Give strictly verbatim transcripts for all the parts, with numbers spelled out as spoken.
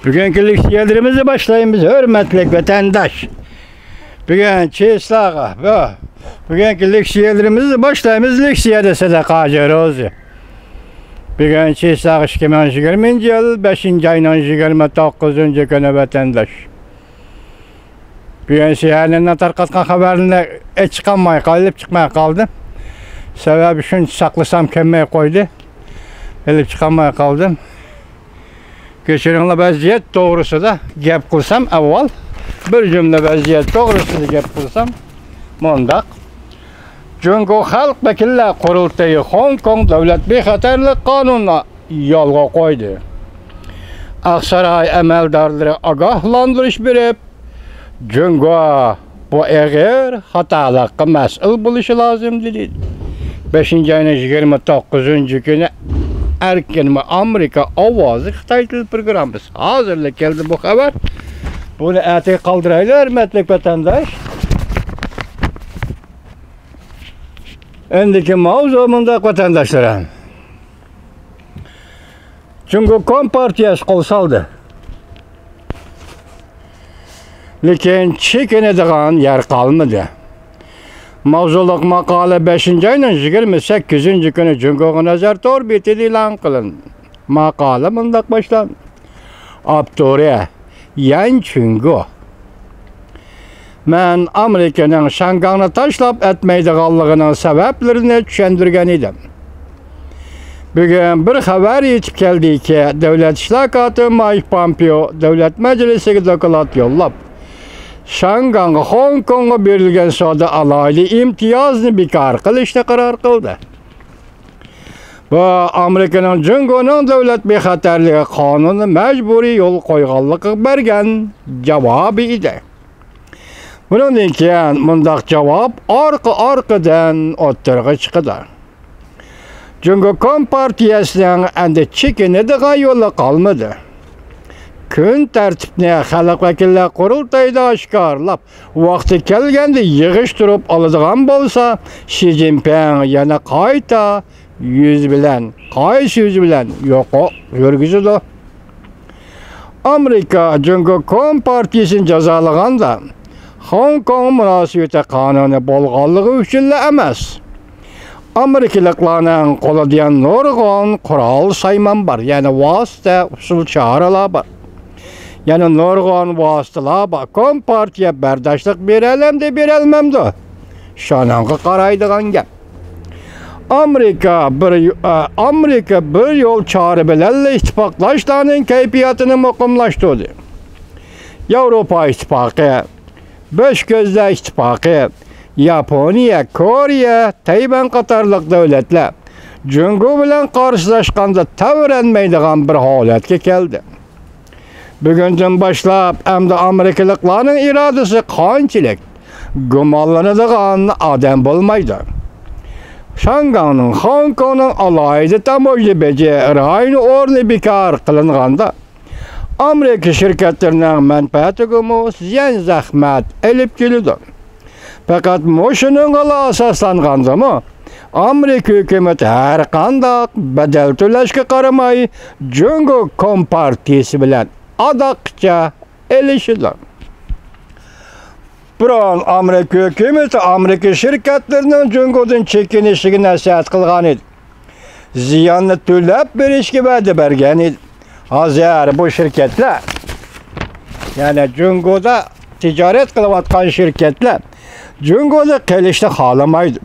بۈگۈنكى لېكسىيەلىرىمىزنى باشلايمىز، ھۆرمەتلىك ۋەتەنداش. بۈگۈن چېسلاغا، بۇ، بۈگۈنكى لېكسىيەلىرىمىزنى باشلايمىز. لېكسىيەدە سەدەقە ھاجى روزى. بۈگۈن چېسلاغ ئىككى مىڭ يىگىرمىنچى يىل بەشىنچى ئاينىڭ يىگىرمە توققۇزىنچى كۈنى ۋەتەنداش. بۈگۈن سىيەنىنىڭ تارقاتقان خەۋەرلىرىنى ئېچىقالماي، ئېلىپ چىقماي قالدىم. سەۋەبى شۇنچە ساقلىسام كەلمەي قويدى. ئېلىپ چىقالماي قالدىم. كەچۈرۈڭلار، ۋەزىيەت توغرىسىدا گەپ قىلسام ئاۋۋال، بىر جۈملە ۋەزىيەت توغرىسىدا گەپ قىلسام مۇنداق. جۇڭگو خەلق ۋەكىللەر قۇرۇلتىيى خوڭكوڭ دۆلەت بىخەتەرلىك قانۇنىنى يولغا قويدى. ئاقساراي ئەمەلدارلىرى ئاگاھلاندۇرۇش بېرىپ، جۇڭگو بۇ ئېغىر خاتالىققا مەسئۇل بولۇشى لازىم، دېدى. بەشىنچى ئاينىڭ يىگىرمە توققۇزىنچى كۈنى ئەركىن ئامېرىكا ئاۋازى خىتاي تىل پروگراممىسى ھازىرلا كەلدى بۇ خەۋەر. بۇنى ئەتىگە قالدۇرايلى، ھۆرمەتلىك ۋەتەنداش. ئەمدىكى ماۋزۇ مۇنداق، ۋەتەنداشلىرىم. جۇڭگو كومپارتىيەسى قول سالدى. لېكىن چېكىنىدىغان يەر قالمىدى. ماۋزۇلۇق ماقالە بەشىنچى ئاينىڭ يىگىرمە سەككىزىنچى كۈنى جۇڭگوغا نەزەر تور بېتىدە ئېلان قىلىندى. ماقالە مۇنداق باشلاندى. ئاپتورى يەن چۈنگو. مەن ئامېرىكىنىڭ شياڭگاڭنى تاشلاپ ئەتمەيدىغانلىقىنىڭ سەۋەبلىرىنى چۈشەندۈرگەن ئىدىم. بۈگۈن بىر خەۋەر يېتىپ كەلدىكى، دۆلەت ئىشلار كاتىپى مايك پومپېئو دۆلەت مەجلىسىگە دوكلات يوللاپ، شياڭگاڭغا، خوڭكوڭغا بېرىلگەن سودا ئالاھىدە ئىمتىيازىنى بىكار قىلىشنى قارار قىلدى. بۇ ئامېرىكىنىڭ جۇڭگونىڭ دۆلەت بىخەتەرلىكى قانۇنىنى مەجبۇرىي يولغا قويغانلىقىغا بەرگەن جاۋابى ئىدى. بۇنىڭدىن كېيىن مۇنداق جاۋاب ئارقا-ئارقىدىن ئوتتۇرىغا چىقىدۇ. جۇڭگو كومپارتىيەسىنىڭ ئەمدى چېكىنىدىغان يولى قالمىدى. كۈن تەرتىپنى خەلق ۋەكىللەر قۇرۇلتىيىدا ئاشكارىلاپ، ۋاقتى كەلگەندە يىغىشتۇرۇپ ئالىدىغان بولسا، شى جىنپىڭ يەنە قايتا يۈز بىلەن، قايسى يۈز بىلەن يوق يۈرگۈزىدۇ. ئامېرىكا جۇڭگو كومپارتىيىسىنى جازالىغاندا، خوڭكوڭ مۇناسىۋىتى قانۇنى بولغانلىقى ئۈچۈنلا ئەمەس، ئامېرىكىلىقلارنىڭ قولىدا يەنە نۇرغۇن قورال سايمان بار، يەنى ۋاسىتە، ئۇسۇل، چارىلەر بار. يەنە نۇرغۇن ۋاسىتىلەر بار. كومپارتىيە بەرداشلىق بېرەلەمدۇ، بېرەلمەمدۇ؟ شۇنىڭغا قارايدىغان گەپ. ئامېرىكا بىر يو-، ئە، ئامېرىكا بىر يول چارە بىلەنلا ئىتتىپاقداشلارنىڭ كەيپىياتىنى مۇقىملاشتۇردى. ياۋروپا ئىتتىپاقى، بۆشكۆزلەر ئىتتىپاقى، ياپونىيە، كورېيە، تەيۋەن قاتارلىق دۆلەتلەر جۇڭگو بىلەن قارشىلاشقاندا تەۋرەنمەيدىغان بىر ھالەتكە كەلدى. بۈگۈندىن باشلاپ ئەمدى ئامېرىكىلىقلارنىڭ ئىرادىسى قانچىلىك گۇمانلىنىدىغان ئادەم بولمايدۇ. شياڭگاڭنىڭ، خوڭكوڭنىڭ ئالاھىدە تاموژنا بېجى رايونى ئورنى بىكار قىلىنغاندا، ئامېرىكا شىركەتلىرىنىڭ مەنپەئەتىگىمۇ زىيان زەخمەت ئېلىپ كېلىدۇ. پەقەت مۇشۇنىڭغىلا ئاساسلانغاندىمۇ، ئامېرىكا ھۆكۈمىتى ھەرقانداق بەدەل تۆلەشكە قارىماي، جۇڭگو كومپارتىيىسى بىلەن ئاداققىچە ئېلىشىدۇ. بۇرۇن ئامېرىكا ھۆكۈمىتى ئامېرىكا شىركەتلىرىنىڭ جۇڭگودىن چېكىنىشىگە نەسىھەت قىلغان ئىدى. زىياننى تۆلەپ بېرىشكە ۋەدە بەرگەن ئىدى. ھازىر بۇ شىركەتلەر، يەنى جۇڭگودا تىجارەت قىلىۋاتقان شىركەتلەر جۇڭگودا قېلىشنى خالىمايدۇ.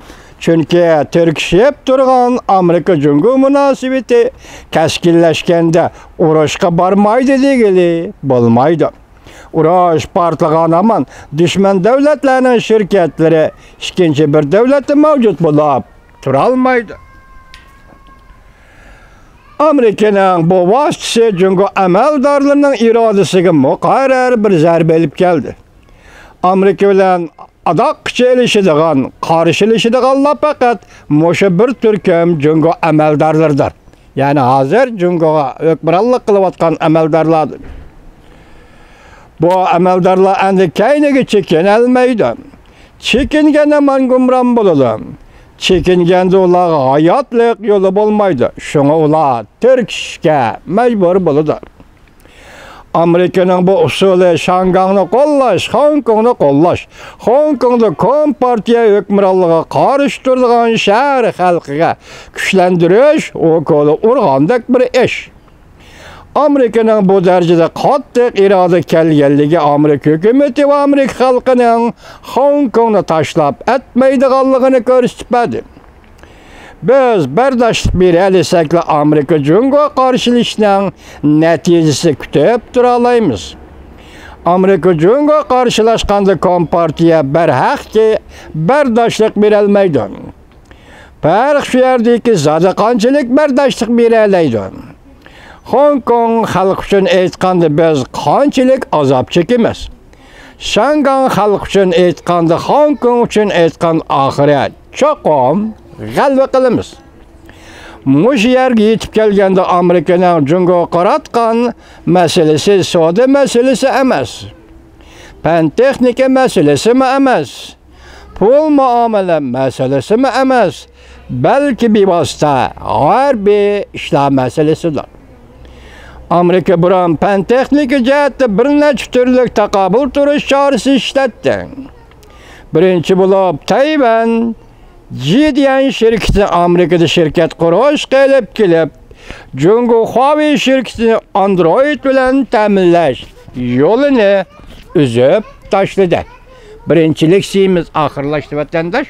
چۈنكى تىركىشىپ تۇرغان ئامېرىكا جۇڭگو مۇناسىۋىتى كەسكىنلەشكەندە ئۇرۇشقا بارمايدۇ دېگىلى بولمايدۇ. ئۇرۇش پارتلىغان ھامان دۈشمەن دۆلەتلەرنىڭ شىركەتلىرى ئىككىنچى بىر دۆلەتتە مەۋجۇت بولۇپ تۇرالمايدۇ. ئامېرىكىنىڭ بۇ ۋاسىتىسى جۇڭگو ئەمەلدارلىرىنىڭ ئىرادىسىگە مۇقەررەر بىر زەربە ئېلىپ كەلدى. ئامېرىكا بىلەن ئاداققىچە ئېلىشىدىغان، قارشىلىشىدىغانلار پەقەت مۇشۇ بىر تۈركۈم جۇڭگو ئەمەلدارلىرىدۇر. يەنى ھازىر جۇڭگوغا ھۆكۈمرانلىق قىلىۋاتقان ئەمەلدارلاردۇر. بۇ ئەمەلدارلار ئەمدى كەينىگە چېكىنەلمەيدۇ. چېكىنگەندە مەنگۇمران بولىدۇ. چېكىنگەندە ئۇلارغا ھاياتلىق يولى بولمايدۇ. شۇڭا ئۇلار تىركىشىشكە مەجبۇر بولىدۇ. ئامېرىكىنىڭ بۇ ئۇسۇلى شاڭگاڭنى قوللاش، خوڭكوڭنى قوللاش، خوڭكوڭدا كومپارتىيە ھۆكۈمرانلىقىغا قارشى تۇرىدىغان شەھەر خەلقىگە كۈچلەندۈرۈش ئوكۇلى ئۇرغاندەك بىر ئىش. ئامېرىكىنىڭ بۇ دەرىجىدە قاتتىق ئىرادە كەلگەنلىكى ئامېرىكا ھۆكۈمىتى ۋە ئامېرىكا خەلقىنىڭ خوڭكوڭنى تاشلاپ ئەتمەيدىغانلىقىنى كۆرسىتىپ بەردى. بىز بەرداشلىق بېرەلىسەكلا، ئامېرىكا جۇڭگو قارشىلىشىنىڭ نەتىجىسى كۈتۈپ تۇرالايمىز. ئامېرىكا جۇڭگو قارشىلاشقاندا، كومپارتىيە بەرھەقكى بەرداشلىق بېرەلمەيدۇ. پەرق شۇ يەردىكى، زادى قانچىلىك بەرداشلىق بېرەلەيدۇ؟ خوڭكوڭ خەلقى ئۈچۈن ئېيتقاندا، بىز قانچىلىك ئازاب چېكىمىز؟ شاڭگاڭ خەلقى ئۈچۈن ئېيتقاندا، خوڭكوڭ ئۈچۈن ئېيتقان، ئاخىرى چوقۇم غەلىبە قىلىمىز. مۇشۇ يەرگە يېتىپ كەلگەندە، ئامېرىكىنىڭ جۇڭگوغا قاراتقان مەسىلىسى سودا مەسىلىسى ئەمەس، پەن تېخنىكا مەسىلىسىمۇ ئەمەس، پۇل مۇئامىلە مەسىلىسىمۇ ئەمەس، بەلكى بىۋاسىتە ھەربىي ئىشلار مەسىلىسىدۇر. ئامېرىكا بۇرۇن پەن تېخنىكا جەھەتتە بىر نەچچە تۈرلۈك تاقابىل تۇرۇش چارىسى ئىشلەتتى. بىرىنچى بولۇپ، تەيۋەن جىدىيەن شىركىتىنى ئامېرىكىدا شىركەت قۇرۇشقا ئېلىپ كېلىپ، جۇڭگو خۇاۋېي شىركىتىنى ئاندرويد بىلەن تەمىنلەش يولىنى ئۈزۈپ تاشلىدى. بىرىنچىلىك سىيىمىز ئاخىرلاشتى، ۋەتەنداش.